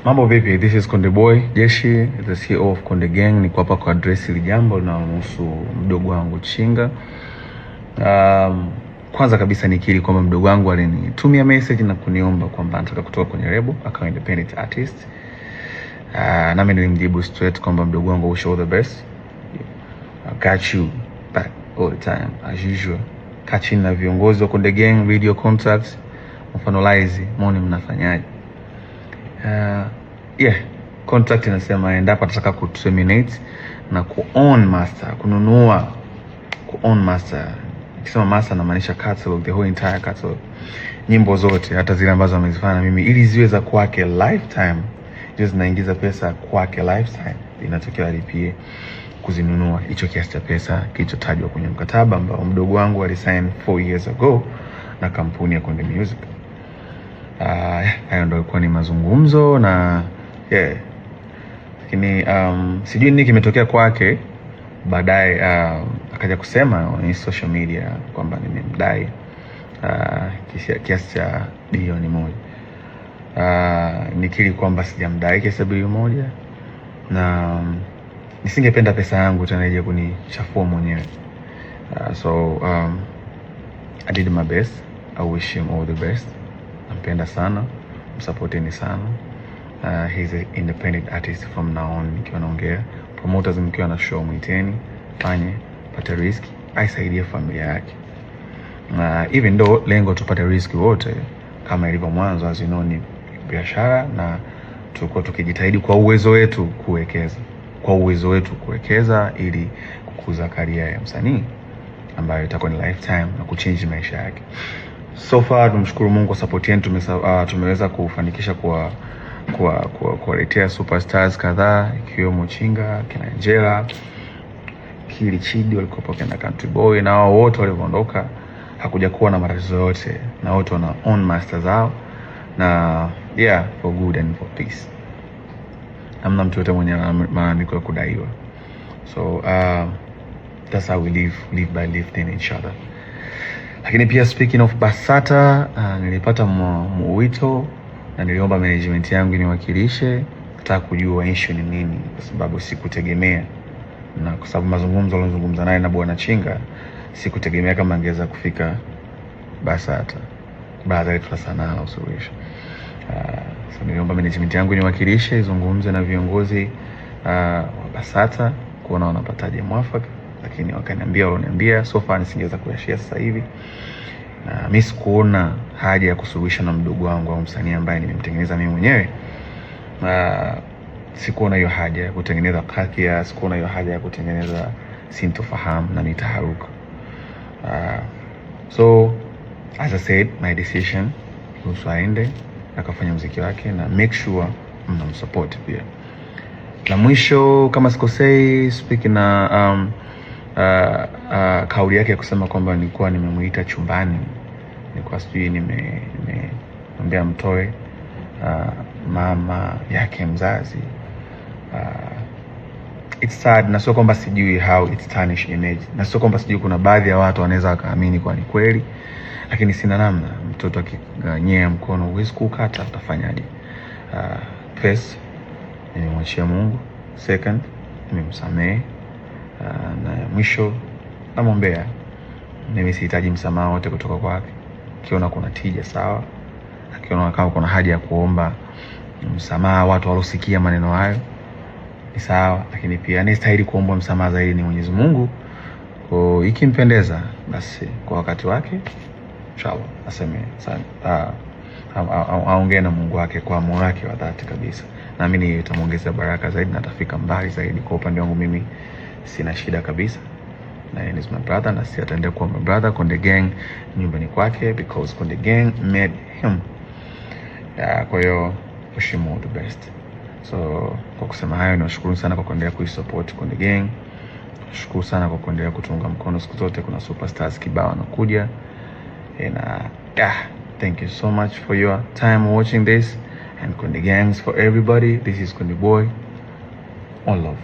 Mambo vipi? This is Konde Boy Jeshi, the CEO of Konde Gang. Niko hapa kwa address hili jambo linalohusu mdogo wangu Chinga. Kwanza kabisa nikiri kwamba mdogo wangu alinitumia message na kuniomba kwamba anataka kutoka kwenye lebo akawa independent artist. Nami nilimjibu straight kwamba mdogo wangu, wish all the best. I got you back all the time as usual. Kaa chini na viongozi wa Konde Gang, video contacts, mfano Laizi, muone mnafanyaje. Yeah, contract inasema endapo atataka ku terminate na ku own master, kununua, ku own master. Nikisema master namaanisha catalog, the whole entire catalog, nyimbo zote, hata zile ambazo amezifanya na mimi, ili ziwe za kwake lifetime, ziwe zinaingiza pesa kwake lifetime, inatakiwa alipie kuzinunua hicho kiasi cha pesa kilichotajwa kwenye mkataba ambao mdogo wangu alisign 4 years ago na kampuni ya Konde Music. Hayo ndio ilikuwa ni mazungumzo na yeah. Lakini sijui nini kimetokea kwake baadaye, akaja kusema kwenye social media kwamba nimemdai kiasi cha bilioni 1. Nikiri kwamba sijamdai kiasi cha bilioni 1 na nisingependa pesa yangu tena ije kunichafua mwenyewe. So I did my best. I wish him all the best. Nampenda sana, msupporteni sana. He's an independent artist from now on. Nikiwa naongea, promoters mkiwa na show mwiteni, fanye pate riziki, aisaidie familia yake. Even though lengo tupate riziki wote kama ilivyo mwanzo, as you know, ni biashara na tulikuwa tukijitahidi kwa uwezo wetu kuwekeza, kwa uwezo wetu kuwekeza ili kukuza career ya msanii ambayo itakuwa ni lifetime na kuchange maisha yake. So far tumshukuru Mungu kwa support yetu, tumeweza kufanikisha kwa kuwaletea superstars kadhaa ikiwemo Chinga, kina Angela, Kili Chidi walikuwa kina Country Boy, na wao wote walivyoondoka hakuja kuwa na matatizo yote, na wote wana own master zao na yeah, for good and for peace. Hamna mtu yote mwenye malalamiko ya kudaiwa. So that's how we live by lifting each other. Lakini pia speaking of Basata, nilipata mwito na niliomba management yangu niwakilishe, nataka kujua issue ni nini, kwa sababu sikutegemea, na kwa sababu mazungumzo alizungumza naye na bwana Chinga, sikutegemea kama angeweza kufika Basata, baraza letu la sanaa la usuluhisho. So niliomba management yangu niwakilishe, izungumze na viongozi wa Basata kuona wanapataje mwafaka, lakini wakaniambia walioniambia, so far nisingeweza kuyashare sasa hivi, na mimi sikuona haja ya kusuluhisha na mdogo wangu au msanii ambaye nimemtengeneza mimi mwenyewe. Sikuona hiyo haja ya kutengeneza kakia, sikuona hiyo haja ya kutengeneza sintofahamu na mitaharuka. So as I said, my decision kuhusu aende akafanya muziki wake na make sure mnamsupport pia. La mwisho kama sikosei, speaking na kauli yake ya kusema kwamba nilikuwa nimemuita chumbani, nilikuwa sijui nimemwambia mtoe mama yake mzazi. It's sad, na sio kwamba sijui how it's tarnish image, na sio kwamba sijui kuna baadhi ya watu wanaweza wakaamini kwa ni kweli, lakini sina namna. Mtoto akinyea mkono huwezi kuukata, utafanyaje? First nimemwachia Mungu, second nimemsamehe, na mwisho namwombea. Mimi sihitaji msamaha wote kutoka kwake. Akiona kuna tija sawa, akiona kama kuna haja ya kuomba msamaha watu walosikia maneno hayo ni sawa, lakini pia anayestahili kuomba msamaha zaidi ni Mwenyezi Mungu. Kwa ikimpendeza, basi kwa wakati wake inshallah aseme aongee na Mungu wake kwa moyo wake wa dhati kabisa, naamini itamwongezea baraka zaidi na atafika mbali zaidi. Kwa upande wangu mimi sina shida kabisa na yeye is my brother na si ataendelea kuwa my brother. Konde Gang nyumbani kwake because Konde Gang made him. Yeah, kwa hiyo wish him all the best. So kwa kusema hayo, niwashukuru sana kwa kuendelea kuisupport Konde Gang. Shukuru sana kwa kuendelea kutunga mkono siku zote. Kuna superstars kibao wanakuja and yeah, thank you so much for your time watching this and Konde Gangs for everybody. This is Konde Boy. All love.